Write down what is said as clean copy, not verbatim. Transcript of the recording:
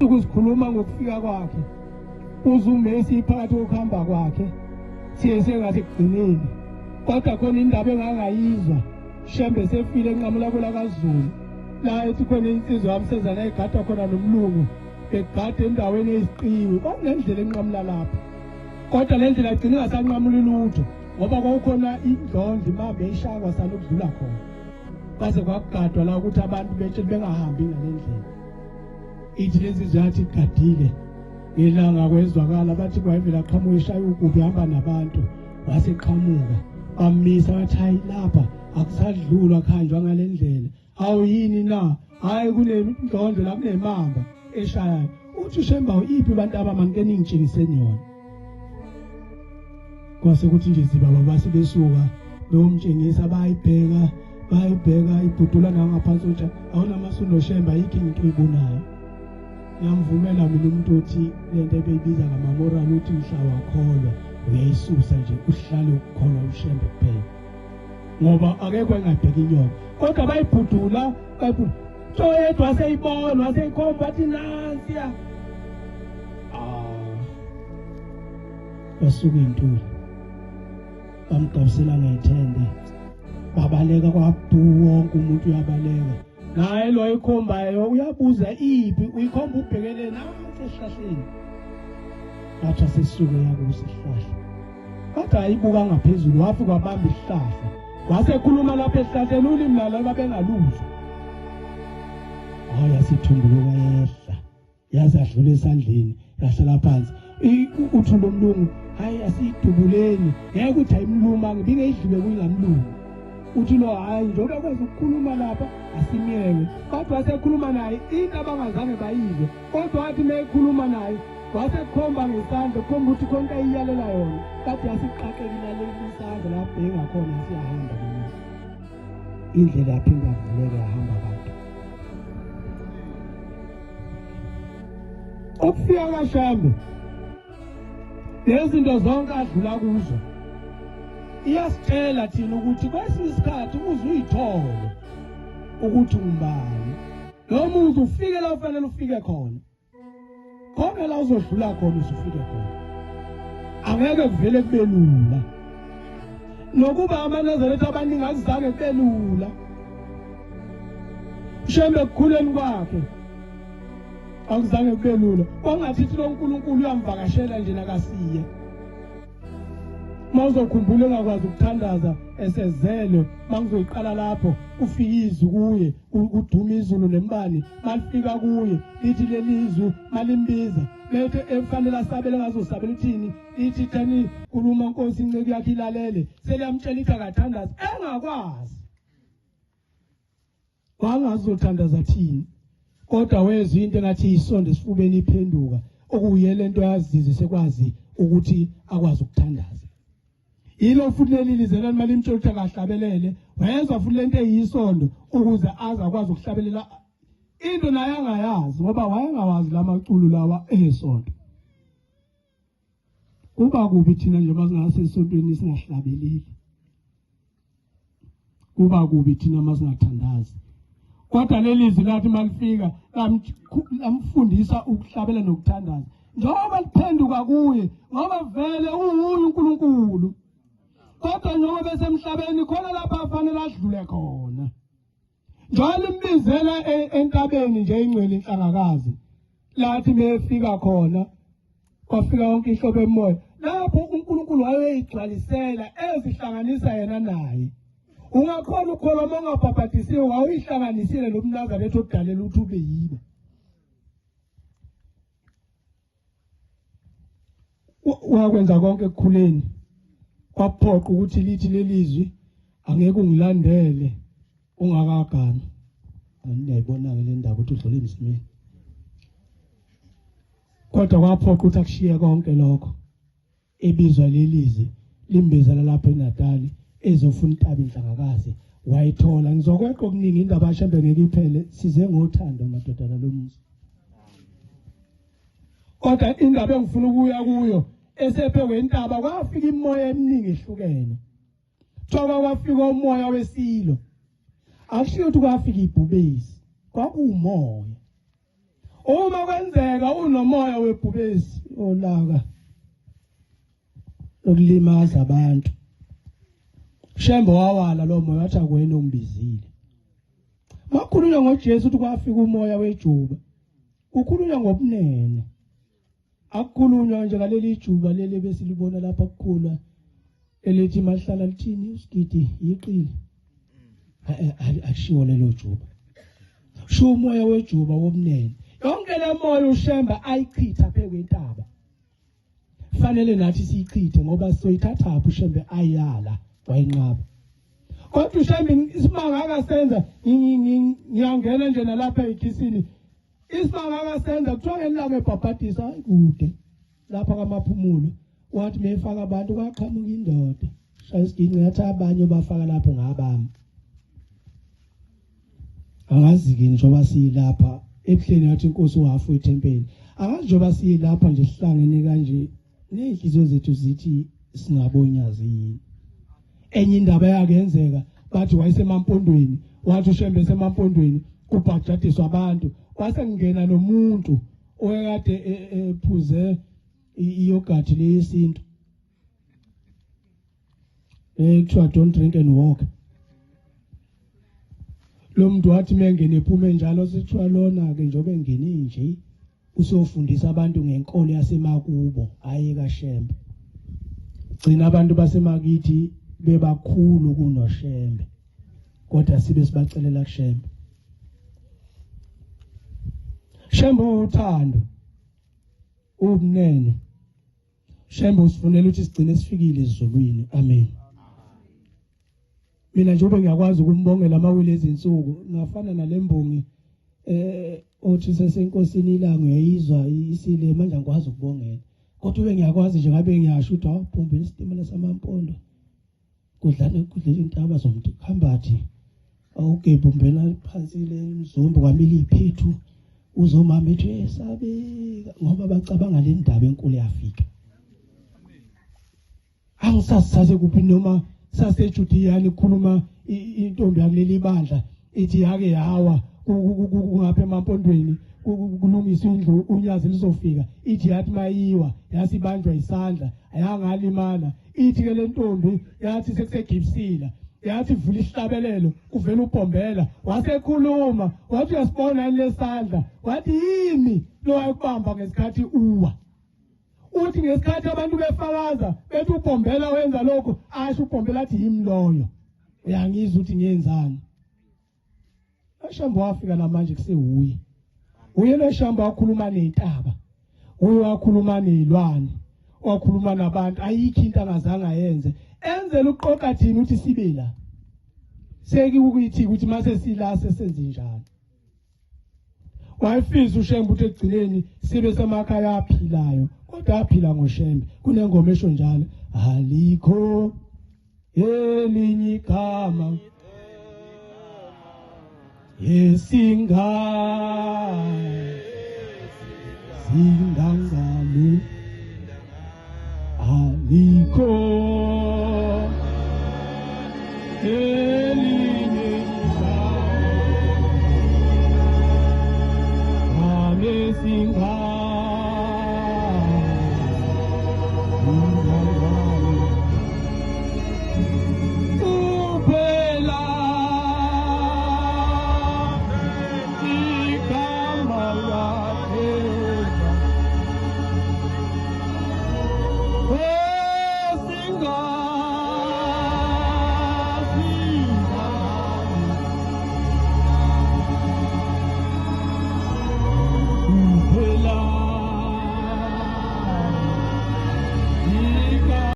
Insuku zikhuluma ngokufika kwakhe uZumesi phakathi kokuhamba kwakhe siye sengasekugcineni kodwa khona indaba engangayizwa Shembe sefile enqamula kwelakaZulu la ethi khona insizwa yamsezana egadwa khona nomlungu begada endaweni eyiziqiwi kwakunendlela enqamula lapho kodwa le ndlela igcina ingasanqamuli lutho ngoba kwakukhona indlondlo imambe eyishaya kwasala ukudlula khona kwaze kwakugadwa la ukuthi abantu betshele bengahambi ngale ndlela ithi lensizwa yathi igadile ngelanga kwezwakala bathi kwayivela qhamuka ishaya ugubi hamba nabantu waseqhamuka bamisa bathi hayi lapha akusadlulwa kuhanjwa ngale ndlela awu yini na hayi kunendlondlo la kunemamba eshayayo uthi ushemba iphi bantu abamangike ningitshengiseni yona kwase kuthi nje zibaba base besuka beyomtshengisa bayibheka bayibheka ibhudula nangaphansi uthi awunamasundo shemba ayikho into oyibonayo ngiyamvumela mina umuntu othi lento ebeyibiza ngamamoral uthi mhla wakholwa uyayisusa nje uhlale ukukholwa ushembe kuphela ngoba akekho engabheki inyoka kodwa bayibhudula bayibhudula oyedwa waseyibona waseyikhomba wathi nansiya ah basuka iy'ntuli bamgqabisela ngethende babaleka kwabhu wonke umuntu uyabaleka naye lo ayikhombayo uyabuza iphi uyikhomba ubhekele nansi esihlahleni wathi asesuke yakuso isihlahla kodwa ayibuka ngaphezulu wafika wabamba isihlahla wasekhuluma lapha esihlahleni ulimi lalo babengaluzwa hayi asithumbuluka yehla yaze yadlula esandleni yahlala phansi uthi lo mlungu hayi asiyidubuleni ngeke ukuthi ayimluma ngibingeyidlule kuyingamlungu uthi lo hayi njengoba kwazi ukukhuluma lapha asimyeke kodwa wasekhuluma naye into abangazange bayizwe kodwa wathi uma ekhuluma naye wasekhomba ngesandla khomba ukuthi khona into ayiyalela yona kade yasiqaqekile isandla lapho engakhona siyahamba indlela yaphinde yavuleka yahamba abantu ukufika kaShembe lezinto zonke adlula kuzo iyasitshela thina ukuthi kwesinye isikhathi uze uyithole ukuthi ungubani noma uze ufike la ufanele ufike khona khona la uzodlula khona usufike khona angeke kuvele kube lula nokuba amaNazaretha abaningi akuzange kube lula uShembe ekukhuleni kwakhe akuzange kube lula kwangathi thi lo nkulunkulu uyamvakashela nje nakasiye uma uzokhumbula engakwazi ukuthandaza esezelwe uma ngizoyiqala lapho kufika izwi kuye kuduma izulu nembani malifika kuye lithi leli zwi malimbiza bethe efanele asabele ngazosabela uthini ithi thani khuluma nkosi inceku yakhe ilalele seliyamtshela ithi akathandazi engakwazi wangazothandaza thini kodwa wezwa into engathi isonde esifubeni iphenduka okuye lento yazize sekwazi ukuthi akwazi ukuthandaza yilo futhi leli lizwe mali imtshela ukuthi akahlabelele wezwa futhi lento eyisondo ukuze aze akwazi ukuhlabelela into naye angayazi ngoba wayengawazi lamaculo lawa esonto kuba kubi thina njengoba singasesontweni singahlabeleli kuba kubi thina uma singathandazi kodwa leli zwi lathi malifika lamfundisa ukuhlabela nokuthandaza njengoba liphenduka kuye ngoba vele uwuye uNkulunkulu kodwa njengoba besemhlabeni khona lapha afanele adlule khona njengoba limbizela e, entabeni nje ingcwele inhlangakazi lathi mefika khona kwafika yonke inhlobo emoya lapho uNkulunkulu wayeyigcwalisela ezihlanganisa yena naye ungakhona ukukholwa uma ungabhabhadisiwe wawuyihlanganisile lo mnazaretha odalela ukuthi ube yibo wakwenza konke ekukhuleni kwaphoqa ukuthi lithi lelizwi angeke ungilandele ungakagani aniyayibona-ke le ndaba ukuthi udlula emzimeni kodwa kwaphoqa ukuthi akushiye konke lokho ebizwa lelizwi limbizela lapha eNatali ezofuna intaba inhlangakazi wayithola ngizokweqa okuningi indaba yashembe ngeke iphele size ngothando madodana lomuzi kodwa indaba engifuna ukuya kuyo esephe kwentaba kwafika imoya eminingi ehlukene kuthiwa kwafika umoya wesilo akushiyo ukuthi kwafika ibhubesi kwakuwumoya. Uma kwenzeka unomoya webhubesi olaka lokulimaza abantu, Shembe wawala lo moya, wathi akwena ongibizile. Makhulunywa ngoJesu ukuthi kwafika umoya wejuba, kukhulunywa ngobunene, akukhulunywa nje ngaleli juba leli besilibona lapha kukhula elithi mahlala lithini usigidi yiqili, akushiwo lelo juba. Sho umoya wejuba wobunene. Yonke le moya uShembe ayichitha phezu kwentaba, fanele nathi siyichithe, ngoba sizoyithathaphi uShembe ayala wayinqaba. Kodwa uShembe isimanga akasenza, ngiyangena nje nalapha ekhisini, isimanga akasenza kuthiwa ngelanga ebhabhadisa kude lapha kaMaphumulo, wathi mefaka abantu kwaqhamuka indoda shaya isiginci, yathi abanye obafaka lapho ngabami. Angazi-ke njengoba siyilapha ebuhleni, yathi inkosi uhafu ethempeli, angazi njengoba siyilapha nje sihlangene kanje ney'nhliziyo zethu zithi singabonyazi yini. Enye indaba eyakenzeka, bathi wayesemampondweni, wathi uShembe esemampondweni kubhajadiswa abantu, kwase kungena nomuntu oyekade ephuze iyogathi leyesintu ekuthiwa don't drink and walk. Lo muntu wathi mengene ephume njalo, sithiwa lona-ke njengoba engene nje usofundisa abantu ngenkolo yasemakubo, hayi kaShembe. Gcina abantu basemakithi bebakhulu kunoShembe, kodwa sibe sibacelela kuShembe. Shembe uthando, ubunene. Shembe usifunela ukuthi sigcine sifikile ezulwini. Amen. Mina nje ube ngiyakwazi ukumbongela amawili ezinsuku, ngafana nalembongi othi sesenkosini ilanga uyayizwa isile manje, angikwazi ukubongela, kodwa ube ngiyakwazi nje ngabe ngiyasho ukuthi awubhumbe isitimela samampondo kudlala kudlela intaba zomntu khambathi awugebhu mbena phansi le mzumbe kwamila iphethu uzomama ethu esabeka, ngoba bacabanga le ndaba enkulu yafika. Angisasithathe kuphi noma saseJudiyani kukhuluma intombi yakuleli bandla ithi yake yawa kungapha emampondweni kulungiswa indlu, unyazi lizofika, ithi yathi mayiwa yasibanjwa isandla ayangalimala. Ithi ke le ntombi yathi sekusegibsila, yathi vula isihlabelelo kuvela ubhombela, wasekhuluma wathi uyasibona yini lesandla, wathi yimi lo wayekubamba ngesikhathi uwa. Uthi ngesikhathi abantu befakaza bethi ubhombela wenza lokho, asho ubhombela athi yimi loyo, uyangizwa ukuthi ngiyenzani. Ashamba wafika namanje kusewuye uye lo shamba wakhuluma ney'ntaba, uye wakhuluma ney'lwane, wakhuluma nabantu, ayikho into angazange ayenze, enzela ukuqoqa thina ukuthi sibe la. Sekukuyithi ukuthi mase sila sesenze njani. Wayefisa uShembe ukuthi ekugcineni sibe semakhaya aphilayo, kodwa aphila ngoShembe. Kunengoma esho njalo, alikho elinye igama esinga singangalo, alikho elinye igama esinga.